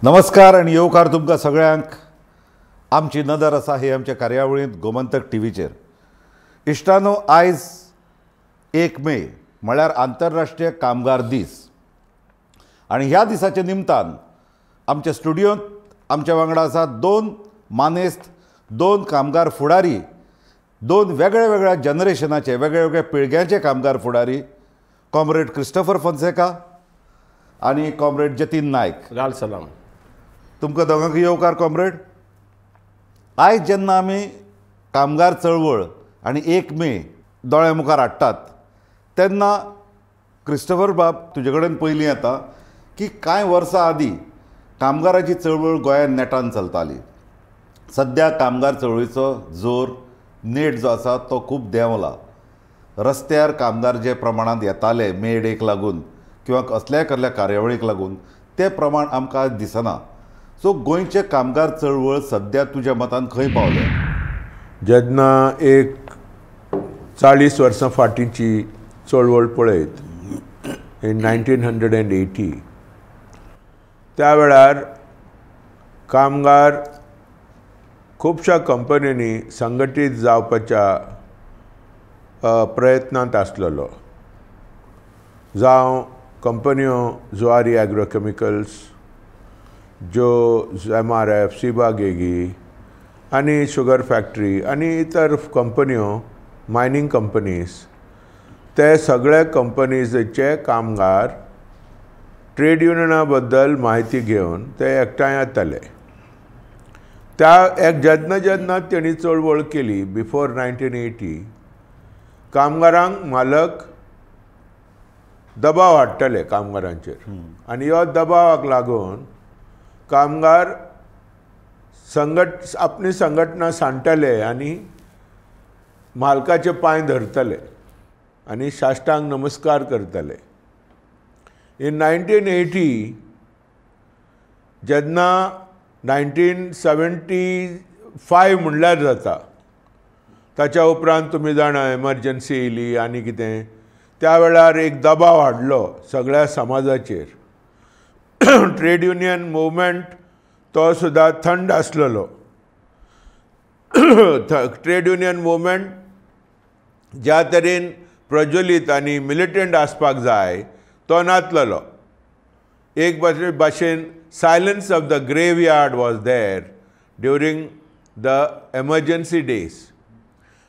नमस्कार आनी येवकार तुमकां सगळ्यांक. आमची नदर आसा ही आमच्या कार्यावळींत गोमंतक टीव्हीचेर. इश्टानो, आयज 1 मे म्हळ्यार आंतरराष्ट्रीय कामगार दीस आनी ह्या दिसाच्या निमतान आमच्या स्टुडियोंत आमच्या वांगडा आसा दोन मानेस्त, दोन कामगार फुडारी, दोन वेगळ्या वेगळ्या जनरेशनाचे, वेगळ्या वेगळ्या पिळग्यांचे कामगार फुडारी, कॉम्रेड क्रिस्टोफर फोन्सेका आनी कॉम्रेड जतीन नायक. लाल सलाम. तुमकां दोगांकूय येवकार कॉम्रेड. आयज जेन्ना आमी कामगार चळवळ आनी 1 मे दोळ्या मुखार हाडटात तेन्ना क्रिस्टोफर बाब तुजे कडेन पयलीं येता की कांय वर्सां आदीं कामगाराची चळवळ गोंयांत नेटान चलताली. सद्या कामगार चळवळीचो जोर, नेट जो आसा तो खूब देंवला. रस्त्यार कामगार जे प्रमाणांत येताले मे डेक लागून किंवा कसल्याय कसल्या कार्यावळीक लागून ते प्रमाण आमकां आज दिसना. सो गोंयचे कामगार चळवळ सद्या तुज्या मतान खंय पावले? जेन्ना एक 40 वर्सां फाटींची चळवळ पळयत इन 1980 त्या वेळार कामगार खुबश्या कंपन्यांनी संघटीत जावपाच्या प्रयत्नांत आसलेलो. जावं कंपन्यो जुआरी एग्रोकेमिकल्स, ज्यो MRF, Ciba गेगी आनी शुगर फॅक्टरी आनी इतर कंपन्यो, मायनींग कंपनीज, ते सगळे कंपनीजचे कामगार ट्रेड युनियना बद्दल म्हायती घेवन ते एकठांय येताले. त्या एक जेन्ना जेन्ना तेणी चळवळ केली बिफोर 1980 कामगारांक मालक दबाव हाडटले कामगारांचेर आनी ह्या दबावाक लागून कामगार आपली संघटना सांडटले आनी मालकाचे पांय धरतले आनी साष्टांग नमस्कार करतले. इन 1980 जेन्ना 1975 म्हणल्यार जाता, ताच्या उपरांत तुमी जाणा एमर्जन्सी येयली आनी कितें, त्या वेळार एक दबाव हाडलो सगळ्या समाजाचेर. ट्रेड युनियन मुवमेंट तो सुद्दां थंड आसलेलो. ट्रेड युनियन मुवमेंट ज्या तरेन प्रज्वलीत आनी मिलिटंट आसपाक जाय तो नातलेलो. एक भाशेन silence of the graveyard was there during the emergency days.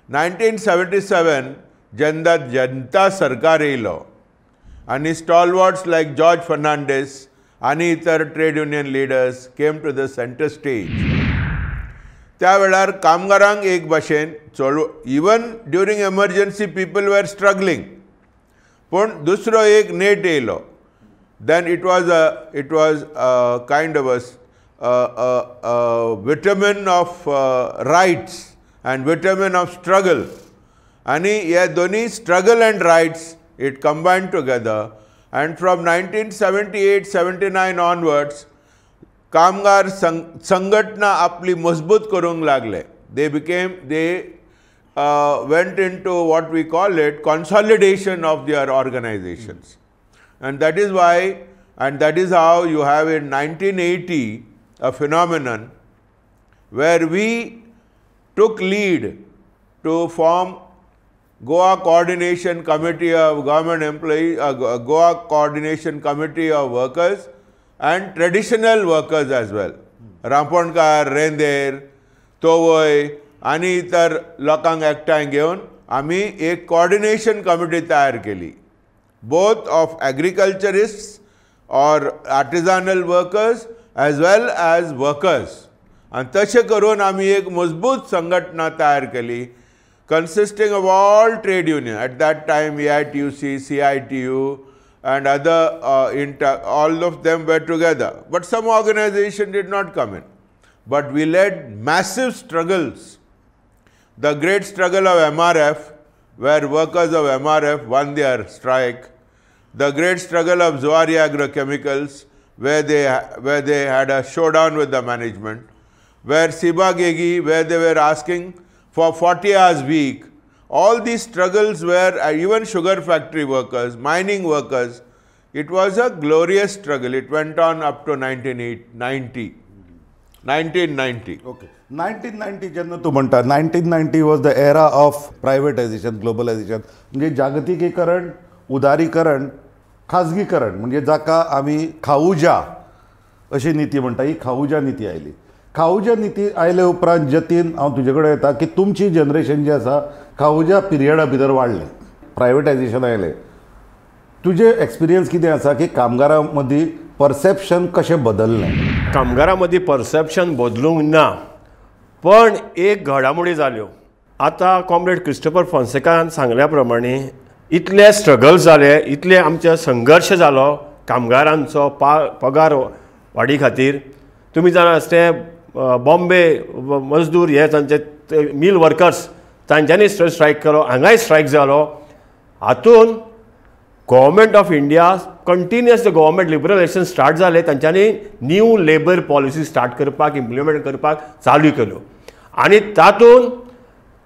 1977 जेन्ना जनता सरकार येयलो आनी स्टॉलवर्ड्स लायक जॉर्ज फर्नांडीस आनी इतर trade union leaders came to the centre stage, त्या वेळार कामगारांक एक भाशेन चळवळ, even during emergency people were struggling, पूण दुसरो एक नेट येयलो. Then it was a kind of a vitamin of rights and vitamin of struggle. आनी हे दोन्ही struggle and rights it combined together and from 1978-79 onwards कामगार संघटना आपली मजबूत करूंक लागले. They went into what we call it consolidation of their organisations. And that is why, and that is how you have in 1980 a phenomenon where we took lead to form Goa Coordination Committee of Government Employees, Goa Coordination Committee of Workers and traditional workers as well. Ramponkar, रेंदेर, तोवय आनी इतर लोकांक एकठांय घेवन आमी एक coordination committee तयार केली. Both of agriculturists or artisanal workers as well as workers. आनी तशें करून आमी एक मजबूत संघटना तयार केली consisting of all trade union. At that time AITUC, CITU and other all of them were together, but some organization did not come in. But we led massive struggles. The great struggle of MRF, where workers of MRF won their strike. The great struggle of Zuari Agrochemicals, where they had a showdown with the management, where Ciba Geigy, where they were asking for 40 hours week. All these struggles were, even sugar factory workers, mining workers, It was a glorious struggle. It went on up to 1990. 1990. Okay. 1990 जेन्ना तूं म्हणटा, 1990 was the era of privatization, globalization, म्हणजे जागतिकीकरण, उदारीकरण, खाजगीकरण, म्हणजे जाका आमी खाऊजा अशी नीती म्हणटा, ही खाऊजा नीती आयली. खाऊजा नीती आयले उपरांत जतीन हांव तुजे कडेन येता की तुमची जनरेशन जी आसा खाऊजा पिरियडा भितर वाडलें, प्रायवेटायजेशन आयलें. तुजें एक्सपिरियन्स कितें आसा की कामगारां मदीं परसेप्शन कशें बदललें? कामगारां मदीं परसेप्शन बदलूंक ना, पण एक घडामोडी जाल्यो. आतां कॉम्रेड क्रिस्टोफर फोन्सेकान सांगल्या प्रमाणे इतले स्ट्रगल जाले, इतले आमचे संघर्श जालो कामगारांचो पगार वाडी खातीर. तुमी जाणा आसते बॉम्बे मजदूर हे तांचे मील वर्कर्स तांच्यांनी स्ट्रायक केलो, हांगाय स्ट्रायक जालो. हातून government of India continuous government liberalization start जालें, तांच्यांनी न्यू लेबर पॉलिसी स्टार्ट करपाक, इम्प्लिमेंट करपाक चालू केल्यो आनी तातूंत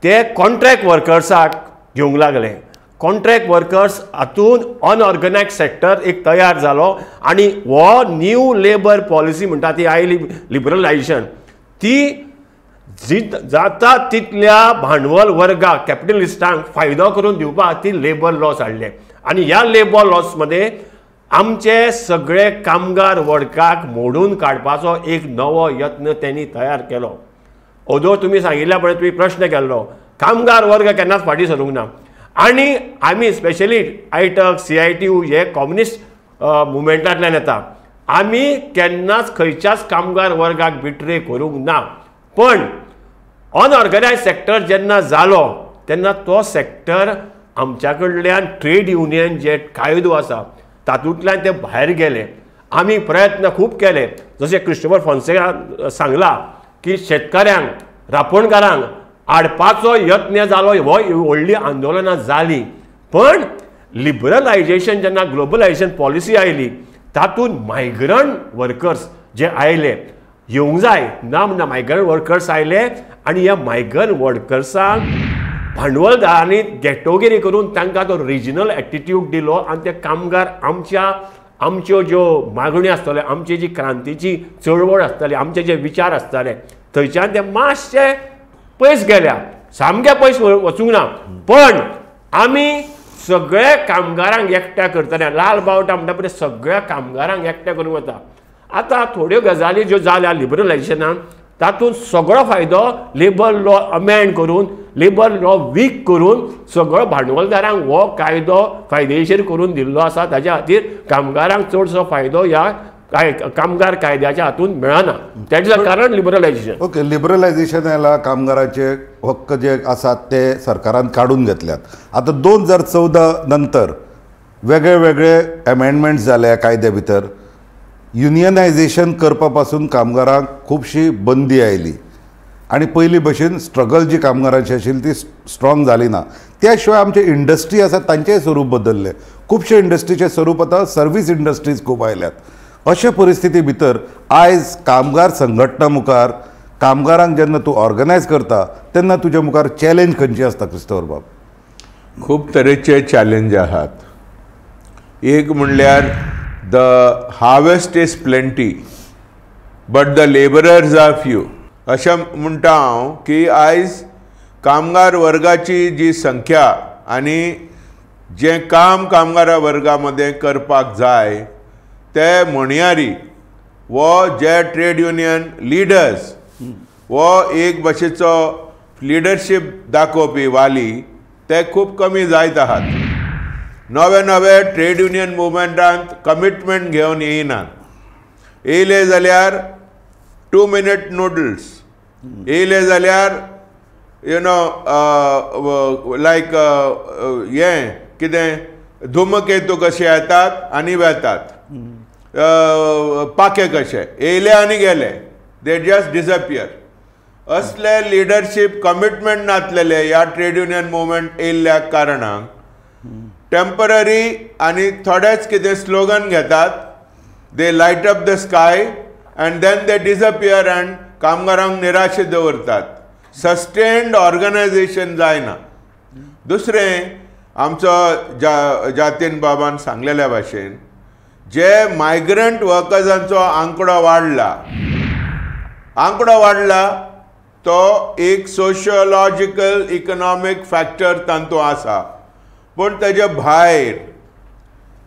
ते कॉन्ट्रॅक्ट वर्कर्साक घेवंक लागले. कॉन्ट्रॅक्ट वर्कर्स हातून अनऑर्गनायज सेक्टर एक तयार जालो आनी हो न्यू लेबर पॉलिसी म्हणटा ती आयली लिबरलायजेशन, ती जाता तितल्या भांडवल वर्गाक कॅपिटलिस्टांक फायदो करून दिवपाक ती लेबर लॉस हाडले. आनी ह्या लेबर लॉसमध्ये आमचे सगळे कामगार वर्गाक मोडून काडपाचो एक नवो यत्न त्यांनी तयार केलो. ओदो तुमी सांगिल्ल्या पळय, तुमी प्रश्न केल्लो, कामगार वर्ग केन्नाच फाटीं सरूंक ना. आनी आमी स्पेशली आयटक, CITU हे कम्युनिस्ट मुवमेंटांतल्यान येता, आमी केन्नाच खंयच्याच कामगार वर्गाक बिट्रे करूंक ना. पण अनऑर्गनायज सेक्टर जेन्ना जालो तेन्ना तो सेक्टर आमच्या कडल्यान ट्रेड युनियन जे कायदो आसा तातूंतल्यान ते भायर गेले. आमी प्रयत्न खूब केले, जशें क्रिस्टोफर फोन्सेकान सांगला की शेतकाऱ्यांक, रापणकारांक हाडपाचो यत्न जालो, हो व्हडली आंदोलनां जालीं. पण लिबरलायजेशन जेन्ना ग्लोबलायजेशन पॉलिसी आयली तातूंत मायग्रंट वर्कर्स जे आयले येवंक जाय ना म्हणना, मायग्रंट वर्कर्स आयले आनी ह्या मायग्रंट वर्कर्सांक भांडवलदारांनी गॅटोगिरी करून तांकां तो रिजनल एटिट्यूड दिलो आनी ते कामगार आमच्या आमच्यो ज्यो मागण्यो आसताल्यो, आमची जी क्रांतीची चळवळ आसताली, आमचे जे विचार आसताले थंयच्यान ते मातशे पयस गेल्या, सामके पयस वचूंक ना. पण आमी सगळे कामगारांक एकठांय करतले, लाल बावटा म्हणटा पळय सगळ्या कामगारांक एकठांय करूंक वता. आतां थोड्यो गजाली ज्यो जाल्या लिबरलायजेशनान तातूंत सगळो फायदो लेबर लॉ अमेंड करून, लेबर लॉ वीक करून सगळो भांडवलदारांक हो कायदो फायदेशीर करून दिल्लो आसा. ताज्या खातीर कामगारांक चडसो फायदो ह्या कामगार कायद्याच्या हातून मेळना. ताजें कारण लिबरलायजेशन. ओके, लिबरलायजेशन आयला, कामगाराचे हक्क जे आसात ते सरकारान काडून घेतल्यात. आतां 2014 नंतर वेगळे वेगळे अमेंडमेंट्स जाले कायद्या भितर. युनियनायजेशन करपा पासून कामगारांक खुबशी बंदी आयली आनी पयलीं भशेन स्ट्रगल जी कामगारांची आशिल्ली ती स्ट्रॉंग जाली ना. त्या शिवाय आमचे इंडस्ट्री आसा तांचेय स्वरूप बदललें. खुबशे इंडस्ट्रीचें स्वरूप आतां सर्वीस इंडस्ट्रीज खूब आयल्यात. अशे परिस्थिती भितर आयज कामगार संघटना मुखार कामगारांक जेन्ना तूं ऑर्गनायज करता तेन्ना तुज्या मुखार चॅलेंज खंयची आसता क्रिस्तोफर बाब? खूब तरेचे चॅलेंज आहात. एक म्हणल्यार the harvest is plenty but the labourers are few. अशें म्हणटा हांव की आयज कामगार वर्गाची जी संख्या आनी जें काम कामगारा वर्गा मदें करपाक जाय ते म्हणयारी वो जे ट्रेड युनियन लिडर्स वो एक भाशेचो लिडरशीप दाखोवपी वाली ते खूब कमी जायत आहात. नवे नवे ट्रेड युनियन मुवमेंटांत कमिटमेंट घेवन येयनात. येयले जाल्यार 2 मिनट नुडल्स, येयले जाल्यार you know लायक हें कितें धुमकेतू कशे येतात आनी वेतात, पाके कशे येयले आनी गेले, they just disappear. असले लिडरशीप कमिटमेंट नासलेले ह्या ट्रेड युनियन मुवमेंट येयल्ल्या कारणान टेम्पररी आनी थोडेच कितें स्लोगन घेतात, they light up the sky and then they disappear and कामगारांक निराशे दवरतात. सस्टेन्ड ऑर्गनायजेशन जायना. दुसरें आमचो जातीन बाबान सांगलेल्या भाशेन जे मायग्रंट वर्कर्सांचो आंकडो वाडला, आंकडो वाडला तो एक सोशियोलॉजिकल इकनॉमीक फॅक्टर तांतूं आसा, पूण तेजे भायर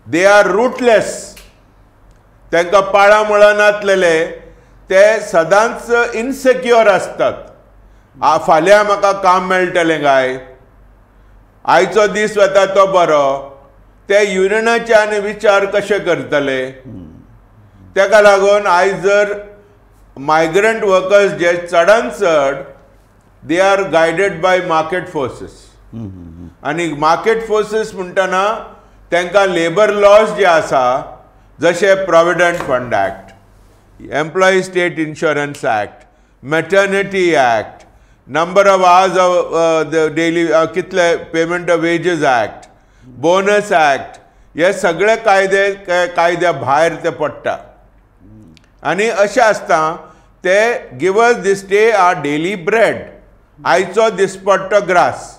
they are rootless. तांकां पाळां मुळां नासलेले, ते सदांच इनसेक्युअर आसतात. फाल्यां म्हाका काम मेळटलें काय, आयचो दीस वता तो बरो, ते युनियनाचे आनी विचार कशे करतले. ताका लागून आयज जर मायग्रंट वर्कर्स जे चडान चड they are guided by market forces. आनी मार्केट फोर्सीस म्हणटना तांकां लेबर लॉज जे आसा, जशे provident fund act, employee state insurance act, maternity act, number of hours of the daily कितले payment of wages act, bonus act, हे सगळे कायदे कायद्या भायर ते पडटा. आनी अशें आसता ते give us this day our daily bread, आयचो दिसपट्टो ग्रास.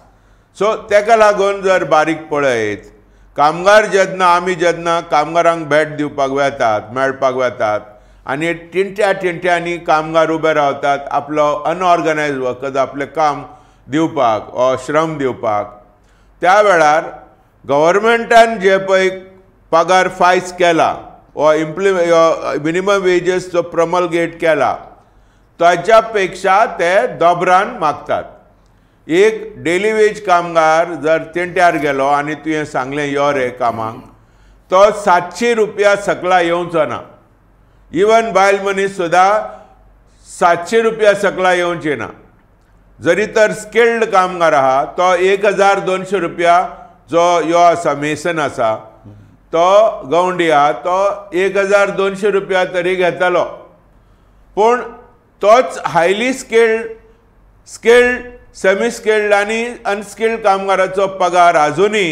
सो तेका लागून जर बारीक पळयत कामगार जेन्ना आमी जेन्ना कामगारांक भेट दिवपाक वेतात, मेळपाक वेतात आनी टिंट्या टिंट्यांनी कामगार उबे रावतात आपलो अनऑर्गनायज वर्कर्स आपलें काम दिवपाक वा श्रम दिवपाक, त्या वेळार गव्हर्मेंटान जे पळय पगार फायज केला वा मिनिमम वेजीस जो प्रमलगेट केला ताच्या पेक्षा ते दोबरान मागतात. एक डेली वेज कामगार जर तेंट्यार गेलो आनी तुवें सांगलें यो रे कामाक, तो 700 रुपया सकला येवचो ना. इवन बायल मनीस सुद्दां 700 रुपया सकला येवची ना. जरी तर स्किल्ड कामगार आहा तो 1200 रुपया जो यो आसा मेसन आसा तो गवंडी आहा तो 1200 रुपया तरी घेतलो. पूण तोच highly skilled, skilled, semi skilled आनी अनस्किल्ड कामगाराचो पगार आजुनूय.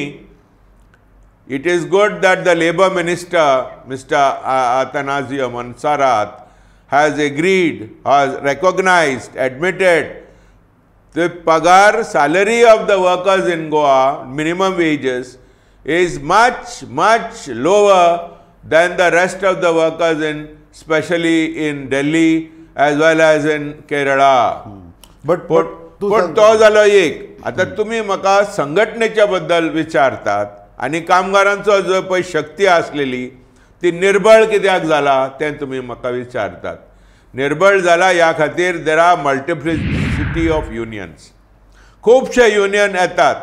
It is good that the labour minister mister Atanasio Monserrate has agreed, has recognised, admitted the पगार salary of the workers in Goa minimum wages is much much lower than the rest of the workers in specially in Delhi as well as in Kerala. But पूण तो जालो एक. आतां तुमी म्हाका संघटनेच्या बद्दल विचारतात आनी कामगारांचो जो पळय शक्ती आसलेली ती निर्बळ कित्याक जाला तें तुमी म्हाका विचारतात. निर्बळ जाला ह्या खातीर there are multiplicity of unions. खुबशे युनियन येतात,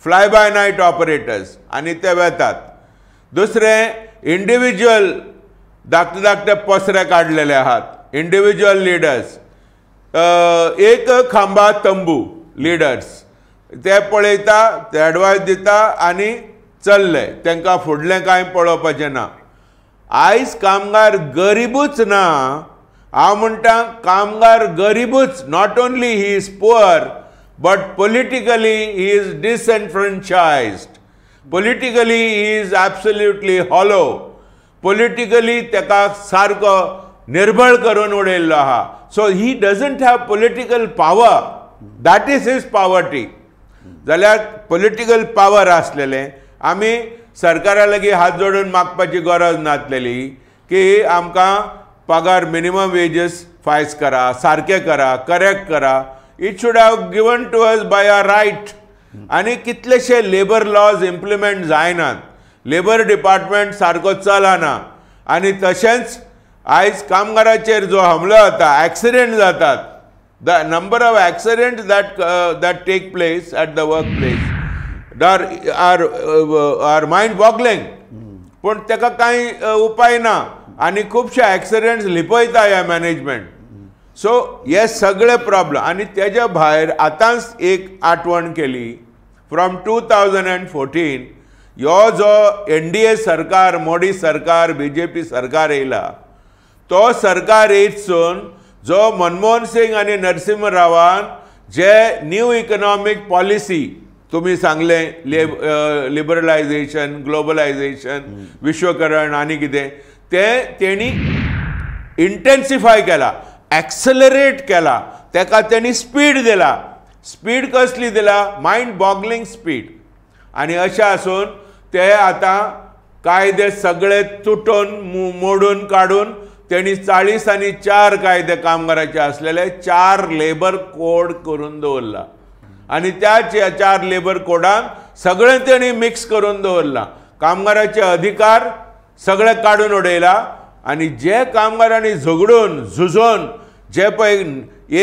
फ्लाय बाय नायट ऑपरेटर्स आनी ते वेतात. दुसरें इंडिविज्युअल धाकटे धाकटे पसरे काडलेले आहात, इंडिविज्युअल लिडर्स, एक खांबा तंबू लिडर्स, ते पळयता, ते एडवायस दिता आनी चल्ले, तांकां फुडलें कांय पळोवपाचें ना. आयज कामगार गरिबूच ना, हांव म्हणटा कामगार गरिबूच, not only he is poor but politically he is disenfranchised, politically he is absolutely hollow, politically ताका सारको निर्बळ करून उडयल्लो आहा. So he doesn't have political power, that is his poverty. जाल्यार पॉलिटिकल पावर आसलेलें आमी सरकारा लागीं हात जोडून मागपाची गरज नासलेली की आमकां पगार मिनिमम वेजीस फायज करा, सारकें करा, करेक्ट करा. It should have given to us by a right. आनी कितलेशे लेबर लॉज इम्प्लिमेंट जायनात, लेबर डिपार्टमेंट सारको चलना. आनी तशेंच आयज कामगाराचेर जो हमलो जाता, एक्सिडेंट जातात, the number of accident that take place at the work place are mind boggling. पूण ताका कांय उपाय ना आनी खुबशे एक्सिडेंट्स लिपयता ह्या मॅनेजमेंट. सो हे सगळे प्रॉब्लम. आनी तेज्या भायर आतांच एक आठवण केली, फ्रॉम 2014 ह्यो जो NDA सरकार, मोदी सरकार, BJP सरकार येयला, तो सरकार येतसून जो मनमोहन सिंग आनी नरसिंह रावान जे न्यू इकनॉमीक पॉलिसी तुमी सांगलें, लिबरलायजेशन, ग्लोबलायजेशन, विश्वकरण आनी कितें, तें तेणी इंटेन्सिफाय केला, एक्सेलरेट केला, ताका तेणी स्पीड दिला. स्पीड कसली दिला? Mind boggling speed. आनी अशें आसून ते आतां कायदे सगळे तुटोवन मोडून काडून तेणी 44 कायदे कामगाराचे आसलेले 4 लेबर कोड करून दवरला आनी त्या 4 लेबर कोडांक सगळें तेणी मिक्स करून दवरला. कामगाराचे अधिकार सगळे काडून उडयला आनी जे कामगारांनी झगडून झुजोन जे पळय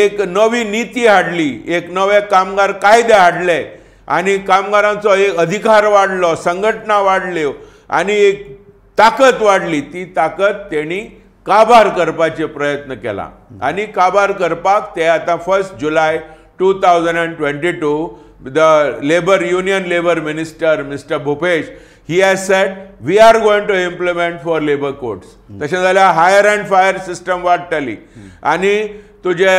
एक नवी नीती हाडली, एक नवे कामगार कायदे हाडले आनी कामगारांचो एक अधिकार वाडलो, संघटना वाडल्यो आनी एक ताकद वाडली, ती ताकद तेणी काबार करपाचे प्रयत्न केला आनी काबार करपाक ते आतां 1 July 2022 the labour union labour minister mister Bhupesh he has said we are going to implement 4 labour codes. तशें जाल्यार हायर अँड फायर सिस्टम वाडटली आनी तुजे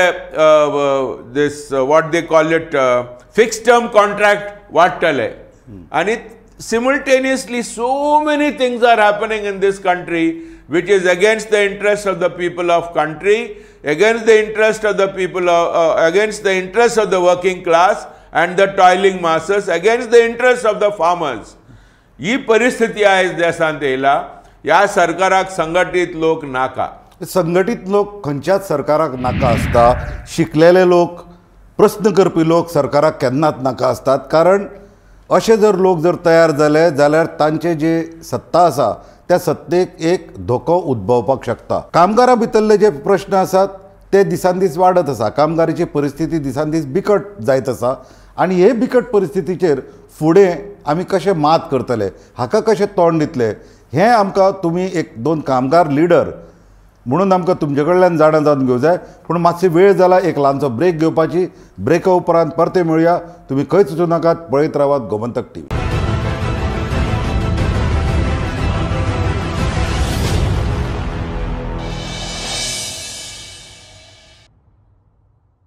this what they call it fixed term contract वाडटले आनी simultaneously so many things are happening in this country which is against the interest of the people of country, against the interest of the people of, against the interest of the working class and the toiling masses, against the interest of the farmers. ही परिस्थिती आयज देशांत येयला. ह्या सरकाराक संघटीत लोक नाका. संघटीत लोक खंयच्याच सरकाराक नाका आसता. शिकलेले लोक, प्रस्न करपी लोक सरकाराक केन्नाच नाका आसतात. कारण अशे जर लोक जर तयार जाले जाल्यार तांचे जे सत्ता आसा त्या सत्तेक एक धोको उद्भवपाक शकता. कामगारां भितरले जे प्रश्न आसात ते दिसान दीस वाडत आसा. कामगाराची परिस्थिती दिसान दीस बिकट जायत आसा आनी हे बिकट परिस्थितीचेर फुडें आमी कशें मात करतले, हाका कशें तोंड दितले, हें आमकां तुमी एक दोन कामगार लिडर म्हणून आमकां तुमचे कडल्यान जाणा जावन घेवंक जाय. पूण मातशी वेळ जाला एक ल्हानसो ब्रेक घेवपाची. ब्रेका उपरांत परते मेळुया. तुमी खंयच वचूं नाकात, पळयत रावात गोमंतक टीव्ही.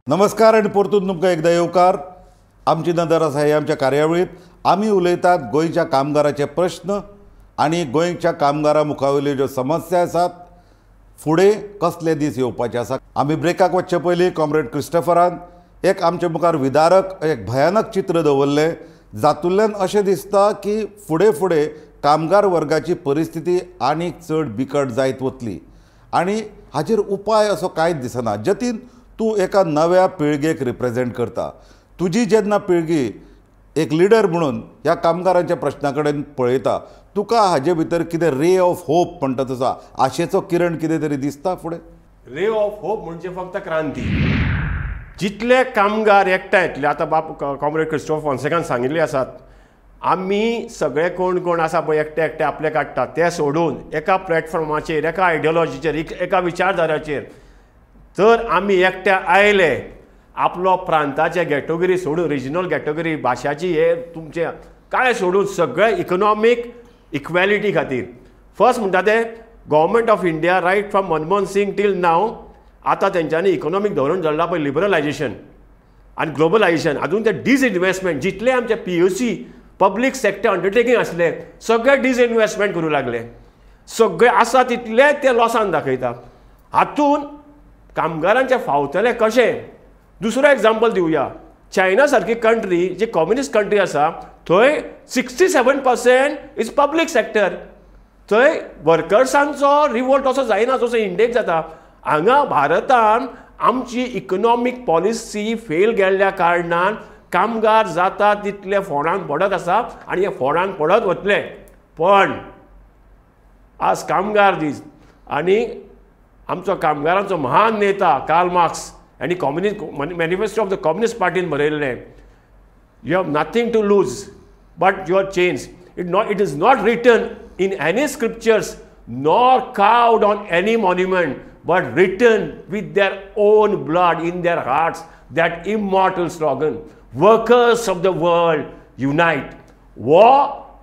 नमस्कार आनी परतून तुमकां एकदां येवकार. आमची नदर आसा हे आमच्या कार्यावळींत आमी उलयतात गोंयच्या कामगाराचे प्रश्न आनी गोंयच्या कामगारा मुखावयल्यो ज्यो समस्या आसात, फुडें कसले दीस येवपाचे आसा. आमी ब्रेकाक वचचे पयलीं कॉम्रेड क्रिस्टफरान एक आमचे मुखार विदारक एक भयानक चित्र दवरलें जातूंतल्यान अशें दिसता की फुडें फुडें कामगार वर्गाची परिस्थिती आनीक चड बिकट जायत वतली आनी हाचेर उपाय असो कांयच दिसना. जतीन, तूं एका नव्या पिळगेक रिप्रेजेंट करता. तुजी जेन्ना पिळगी एक लिडर म्हणून ह्या कामगारांच्या प्रश्ना कडेन पळयता, तुका हाजे भितर कितें रे ऑफ होप म्हणटा तसो आशेचो किरण कितें तरी दिसता फुडें? रे ऑफ होप म्हणजे फक्त क्रांती. जितले कामगार एकठांय येतले, आतां बाब कॉम्रेड क्रिस्टोफर फोन्सेकान सांगिल्ले आसात, आमी सगळे कोण कोण आसा पळय एकटे एकटे आपले काडटात ते सोडून एका प्लॅटफॉर्माचेर, एका आयडियोलॉजीचेर, एका विचारधाराचेर जर आमी एकटे आयले, आपलो प्रांताचे कॅटेगरी सोडून, रिजनल कॅटेगरी, भाशाची हे तुमचे कांय सोडून सगळे इकनॉमीक इक्वॅलिटी खातीर फर्स्ट म्हणटा ते government of India right from Manmohan Singh till now आतां तेंच्यांनी इकॉनॉमीक धोरण धरलां पळय लिबरलायजेशन आनी ग्लोबलायजेशन, हातून ते डिसइनवेस्टमेंट जितले आमचे PUC public sector undertaking आसले सगळे डिसइनवेस्टमेंट करूं लागले, सगळे आसा तितले ते लॉसान दाखयता. हातून कामगारांचे फावतले कशें? दुसरो एग्जाम्पल दिवया. चायना सारकी कंट्री जी कम्युनिस्ट कंट्री आसा थंय 67% is public sector. थंय वर्कर्सांचो रिवोल्ट असो जायना जसो इंडियेक जाता. हांगा भारतान आमची इकनॉमीक पॉलिसी फेल गेल्ल्या कारणान कामगार जाता तितले फोंडान पडत आसा आनी हे फोंडान पडत वतले. पण आज कामगार दीस आनी आमचो कामगारांचो महान नेता कार्ल मार्क्स आनी communist manifesto of the communist पार्टीन बरयल्लें, you have nothing to lose but your change. It is not written in any scriptures nor carved on any monument but written with their own blood in their hearts that immortal slogan, workers of the world unite. वो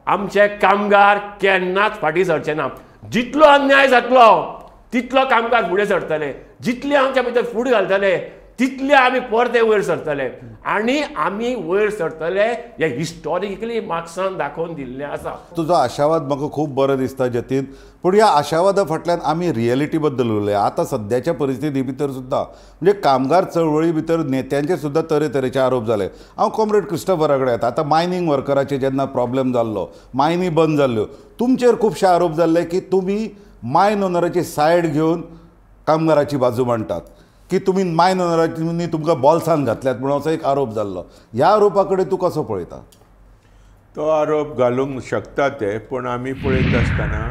आमचे कामगार केन्नाच फाटीं सरचे ना. जितलो अन्याय जातलो तितलो कामगार फुडें सरतले, जितले आमच्या भितर फूट घालतले तितले आमी परते वयर सरतले आनी आमी वयर सरतले हे हिस्टॉरिकली मार्क्सान दाखोवन दिल्लें आसा. तुजो आशावाद म्हाका खूब बरो दिसता जतीन, पूण ह्या आशावादा फाटल्यान आमी रियलिटी बद्दल उलया. आतां सद्याच्या परिस्थिती भितर सुद्दां म्हणजे कामगार चळवळी भितर नेत्यांचेर सुद्दां तरेतरेचे आरोप जाले. हांव कॉम्रेड क्रिस्टोफरा कडेन येता. आतां मायनींग वर्कराचेर जेन्ना प्रॉब्लेम जाल्लो, मायनी बंद जाल्ल्यो, तुमचेर खुबशे आरोप जाल्ले की तुमी मायन ओनराची सायड घेवन कामगाराची बाजू मांडटात, की तुमी मायन ओनराची तुमकां बॉल्सान घातल्यात म्हणून असो एक आरोप जाल्लो. ह्या आरोपा कडेन तूं कसो पळयता? तो आरोप घालूंक शकता ते, पूण आमी पळयत आसतना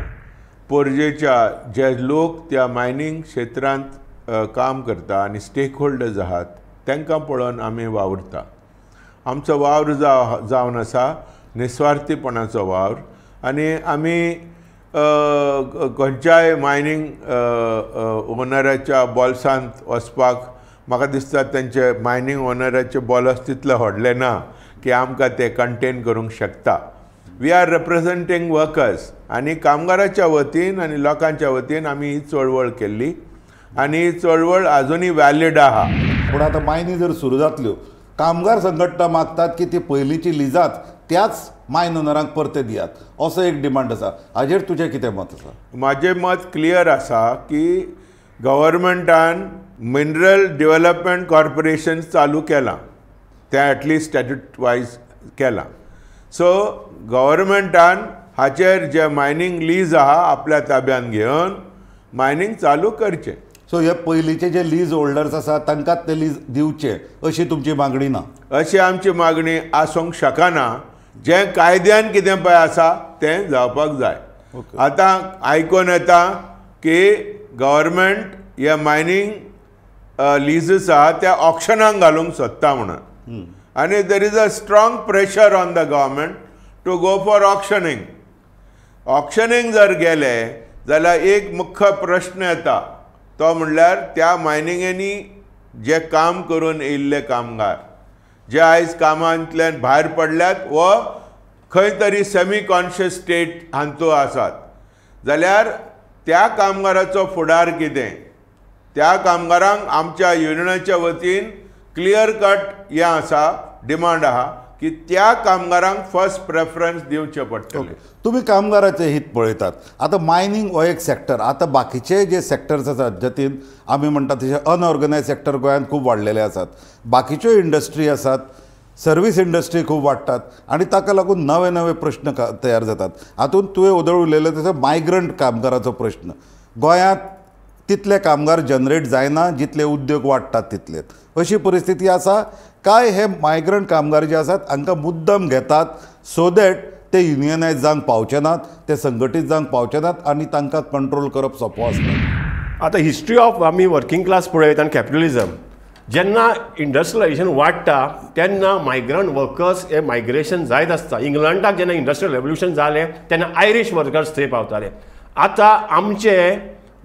पोरजेच्या जे लोक त्या मायनींग क्षेत्रांत काम करता आनी स्टेक होल्डर्स आहात तांकां पळोवन आमी वावुरता. आमचो वावर जावन आसा निस्वार्थीपणाचो वावर आनी आमी खंयच्याय मायनींग ओनराच्या बॉल्सांत वचपाक म्हाका दिसता तेंचे मायनींग ओनराचे बॉल्स तितले व्हडले ना की आमकां ते कंटेन करूंक शकता. We are representing workers आनी कामगाराच्या वतीन आनी लोकांच्या वतीन आमी ही चळवळ केल्ली आनी ही चळवळ आजुनूय वॅलीड आहा. पूण आतां मायनी जर सुरू जातल्यो, कामगार संघटना मागतात की ती पयलींची लिजात त्याच मायन ओनरांक परते दियात, असो एक डिमांड आसा. हाजेर तुजें कितें मत आसा? म्हाजें मत क्लियर आसा की गव्हर्मेंटान मिनरल डेव्हलपमेंट कॉर्पोरेशन चालू केलां, तें एटलिस्ट स्टॅट्यूट वायज केलां. सो गव्हर्मेंटान हाचेर जे मायनींग लीज आहा आपल्या ताब्यान घेवन मायनींग चालू करचें. सो हे पयलींचे जे लीज होल्डर्स आसा तांकां ते लीज दिवचे अशी तुमची मागणी ना? अशी आमची मागणी आसूंक शकना. जें कायद्यान कितें पळय आसा तें जावपाक जाय. आतां आयकून येता की गव्हर्मेंट हे मायनींग लिजीस आहा त्या ऑक्शनाक घालूंक सोदता म्हणून, आनी there is a strong pressure on the government to go for auctioning. Auctioning जर गेले जाल्यार एक मुख्य प्रश्न येता तो म्हणल्यार त्या मायनिंगेनी जे काम करून येयल्ले कामगार जे आयज कामांतल्यान भायर पडल्यात वो खंय तरी सेमी कॉन्शियस स्टेट हांतू आसात, जाल्यार त्या कामगाराचो फुडार कितें? त्या कामगारांक आमच्या युनियनाच्या वतीन क्लियर कट हें आसा, डिमांड आहा की त्या कामगारांक फर्स्ट प्रेफरन्स दिवचें पडटलें. तुमी कामगाराचें हित पळयतात. आतां मायनींग हो एक सेक्टर, आतां बाकीचे जे सेक्टर्स आसात जतीन आमी म्हणटात तशे अनऑर्गनायज सेक्टर गोंयांत खूब वाडलेले आसात, बाकीच्यो इंडस्ट्री आसात, सर्वीस इंडस्ट्री खूब वाडटात आनी ताका लागून नवे नवे प्रश्न तयार जातात. हातूंत तुवें ओदळ उलयलें तसो मायग्रंट कामगाराचो प्रश्न, गोंयांत तितले कामगार जनरेट जायना जितले उद्योग वाडटात तितले, अशी परिस्थिती आसा. काय हे मायग्रंट कामगार जे आसात हांकां मुद्दम घेतात सो that ते युनियनायज जावंक पावचे नात, ते संघटीत जावंक पावचे नात आनी तांकां कंट्रोल करप सोंपो आसता. आतां हिस्ट्री ऑफ आमी वर्किंग क्लास पळयत आनी कॅपिटलिजम, जेन्ना इंडस्ट्रियलायजेशन वाडटा तेन्ना मायग्रंट वर्कर्स हे मायग्रेशन जायत आसता. इंग्लंडाक जेन्ना इंडस्ट्रियल रेवल्युशन जालें तेन्ना आयरीश वर्कर्स थंय पावताले. आतां आमचे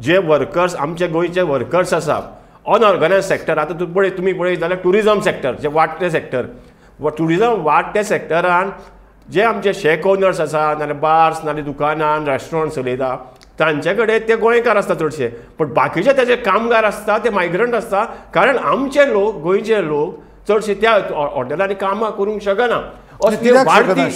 जे वर्कर्स, आमचे गोंयचे वर्कर्स आसा अनऑर्गनायज सेक्टर, आतां तूं पळय, तुमी पळयत जाल्यार ट्युरिजम सेक्टर जे वाडटे सेक्टर, ट्युरिजम वाडटे सेक्टरान जे आमचे शॅक ओनर्स आसा, नाजाल्यार बार्स, नाजाल्यार दुकानां, रेस्टॉरंट चलयता तांचे कडेन ते गोंयकार आसता चडशे, पण बाकीचे ताजे कामगार आसता ते मायग्रंट आसता. कारण आमचे लोक, गोंयचे लोक चडशे त्या हॉटेलांनी कामां करूंक शकना.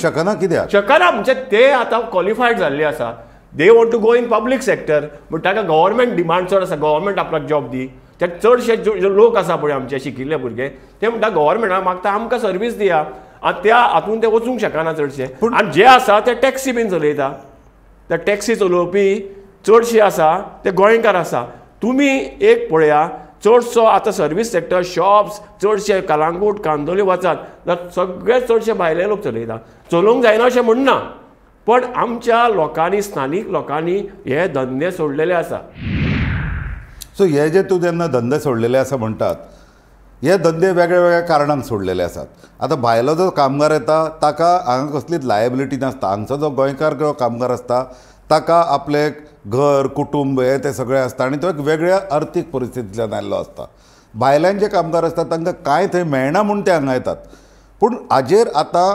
शकना कित्याक शकना म्हणजे ते आतां क्वॉलिफायड जाल्ले आसा. They want to go in public sector, but ताका गव्हर्मेंट डिमांड चड आसा, गव्हर्मेंट आपल्याक जॉब दी. ते चडशे जे लोक आसा पळय आमचे शिकिल्ले भुरगे, ते म्हणटा गव्हर्मेंटाक मागता आमकां सर्वीस दिया, आनी त्या हातून ते वचूंक शकना चडशे. आनी जे आसा ते टॅक्सी बीन चलयता, ते टॅक्सी चलोवपी चडशे आसा ते गोंयकार आसा. तुमी एक पळया, चडसो आतां सर्वीस सेक्टर, शॉप्स चडशे कलांगूट, कांदोली वचात जाल्यार सगळे चडशे भायले लोक चलयता. चलोवंक जायना अशें म्हणना, पण आमच्या लोकांनी, स्थानीक लोकांनी हे धंदे सोडलेले आसा. सो हे जे तूं जेन्ना धंदे सोडलेले आसा म्हणटात, हे धंदे वेगळ्या वेगळ्या कारणांक सोडलेले आसात. आतां भायलो जो कामगार येता ताका हांगा कसलीच लायबिलिटी नासता. हांगचो जो गोंयकार किंवा कामगार आसता ताका आपलें घर, कुटुंब हे ते सगळें आसता आनी तो एक वेगळ्या अर्थीक परिस्थितींतल्यान आयिल्लो आसता. भायल्यान जे कामगार आसतात तांकां कांय थंय मेळना म्हूण ते हांगा येतात. पूण हाजेर आतां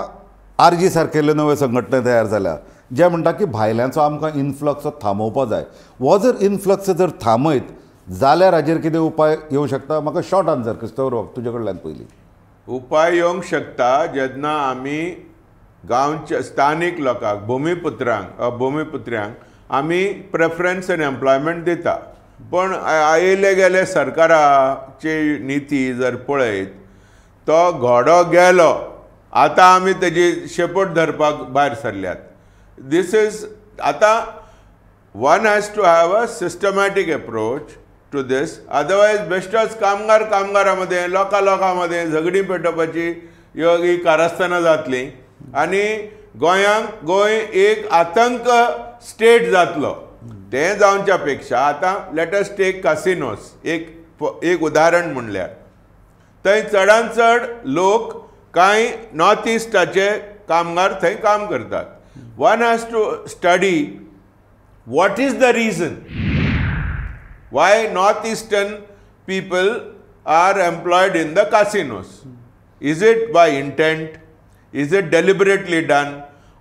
आरजी सारकेल्यो नव्यो संघटना तयार जाल्या जे म्हणटा की भायल्यांचो आमकां इनफ्लक्स थांबोवपा जाय. हो जर इनफ्लक्स जर थांबयत जाल्यार हाजेर कितें उपाय येवं शकता? म्हाका शॉर्ट आन्सर क्रिस्तोफर बाब तुजे कडल्यान पयलीं. उपाय येवंक शकता जेन्ना आमी गांवच्या स्थानीक लोकांक, भुमिपुत्रांक भुमिपुत्र्यांक आमी प्रेफरन्स एन्ड एम्प्लॉयमेंट दिता. पण आयले गेले सरकाराची निती जर पळयत तो घोडो गेलो, आतां आमी तेजी शेपट धरपाक भायर सरल्यात. This is आतां one has to have a systematic approach to this, otherwise बेश्टोच कामगार कामगारां मदें, लोकां लोकां मदें झगडीं पेटोवपाची ही कारस्थानां जातलीं आनी गोंयांक गोंय एक आतंक स्टेट जातलो. तें जावच्या पेक्षा आतां let us take casinos एक उदाहरण म्हणल्यार थंय चडान चड लोक कांय नॉर्थ इस्टाचे कामगार थंय काम करतात. One has to study what is the reason why north eastern people are employed in the casinos. Is it by intent? Is it deliberately done?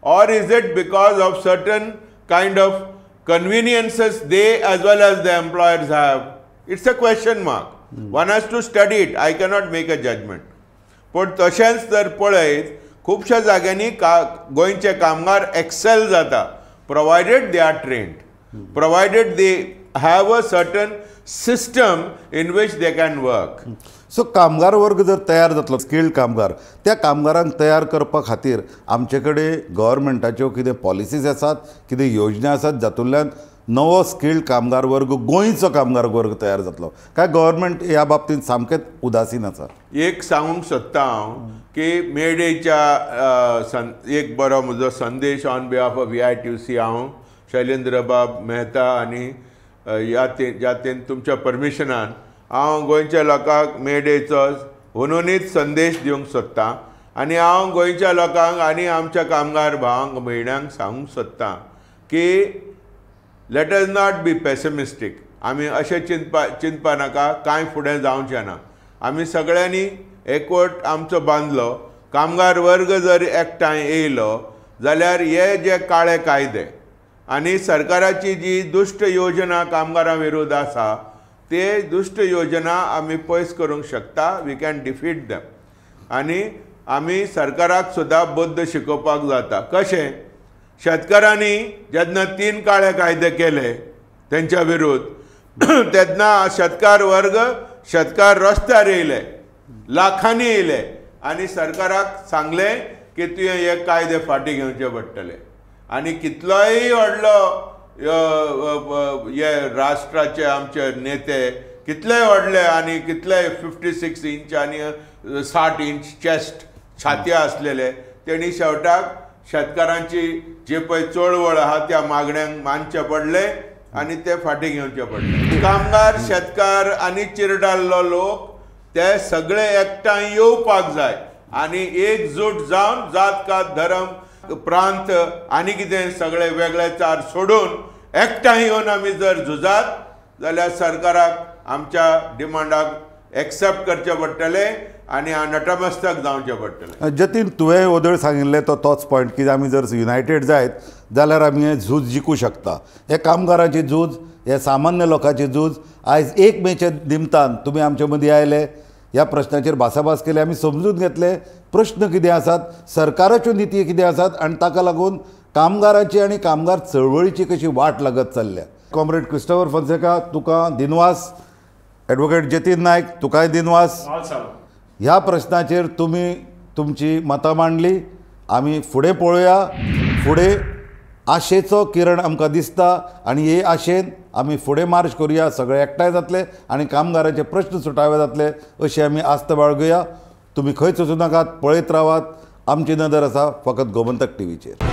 Or is it because of certain kind of conveniences they as well as the employers have? It's a question mark. One has to study it. I cannot make a judgment. पण तशेंच जर पळयत खुबश्या जाग्यांनी गोंयचे कामगार XL जाता, provided they are trained, provided they have a certain system in which they can work. So कामगार वर्ग जर तयार जातलो, स्किल्ड कामगार, त्या कामगारांक तयार करपा खातीर आमचे कडेन गव्हर्मेंटाच्यो कितें पॉलिसीज आसात, कितें योजना आसात जातूंतल्यान नवो स्किल्ड कामगार वर्ग, गोंयचो कामगार वर्ग तयार जातलो? काय गव्हर्मेंट ह्या बाबतींत सामकेंच उदासीन आसा? एक सांगूंक सोदता हांव की मेडेच्या एक बरो म्हजो संदेश on behalf of VITUC हांव शैलेंद्र बाब मेहता आनी ह्या तुमच्या परमिशनान हांव गोंयच्या लोकांक मेडेचो हुनहुनीत संदेश दिवंक सोदतां आनी हांव गोंयच्या लोकांक आनी आमच्या कामगार भावांक भयण्यांक सांगूंक सोदतां की let us not be pessimistic. आमी अशें चिंतपा नाका कांय फुडें जावचें ना. आमी सगळ्यांनी एकवट आमचो बांदलो, कामगार वर्ग जर एकठांय येयलो जाल्यार हे जे काळे कायदे आनी सरकाराची जी दुश्ट योजना कामगारां विरुद्ध आसा ते दुश्ट योजना आमी पयस करूंक शकता. We can defeat them. आनी आमी सरकाराक सुद्दां बुद्द शिकोवपाक जाता. कशें? शेतकारांनी जेन्ना 3 काळे कायदे केले तेंच्या विरुद्ध तेन्ना शेतकार वर्ग, शेतकार रस्त्यार येयले, लाखांनी येयले आनी सरकाराक सांगलें की तुवें हे कायदे फाटीं घेवचे पडटले. आनी कितलोय व्हडलो हे राष्ट्राचे आमचे नेते कितलेय व्हडले आनी कितलेय 56 इंच आनी 60 इंच चेस्ट छाती आसलेले तेणी शेवटाक शेतकारांची जे पळय चळवळ आहा त्या मागण्यांक मानचें पडलें आनी ते फाटीं घेवचे पडले. कामगार, शेतकार आनी चिरडाल्लो लोक ते सगळे एकठांय येवपाक जाय आनी एकजूट जावन जात कात धर्म प्रांत आनी कितें सगळे वेगळे चार सोडून एकठांय येवन आमी जर झुजात जाल्यार सरकाराक आमच्या डिमांडाक एक्सेप्ट करचें पडटलें आनी नटमस्तक जावचें पडटलें. जतीन, तुवें ओदळ सांगिल्लें तो तोच पॉयंट की आमी जर युनायटेड जायत जाल्यार आमी हें झूज जिखूं शकता. हें कामगारांचें झूज, हें सामान्य लोकांचें झूज. आयज 1 मेच्या निमतान तुमी आमचे मदीं आयले, ह्या प्रश्नाचेर भासाभास केली, आमी समजून घेतले प्रश्न कितें आसात, सरकाराच्यो निती कितें आसात आनी ताका लागून कामगारांची आनी कामगार चळवळीची कशी वाट लागत चल्ल्या. कॉम्रेड क्रिस्टोफर फोन्सेका, तुका दिनवास. एडवोकेट जतीन नायक, तुकाय दिनवास. ह्या प्रश्नाचेर तुमी तुमची मतां मांडली. आमी फुडें पळोवया, फुडें आशेचो किरण आमकां दिसता आनी हे आशेन आमी फुडें मार्च करुया. सगळे एकठांय जातले आनी कामगारांचे प्रश्न सुटावे जातले अशी आमी आस्त बाळगुया. तुमी खंयच वचूं नाकात, पळयत रावात. आमची नदर आसा फकत गोमंतक टीव्हीचेर.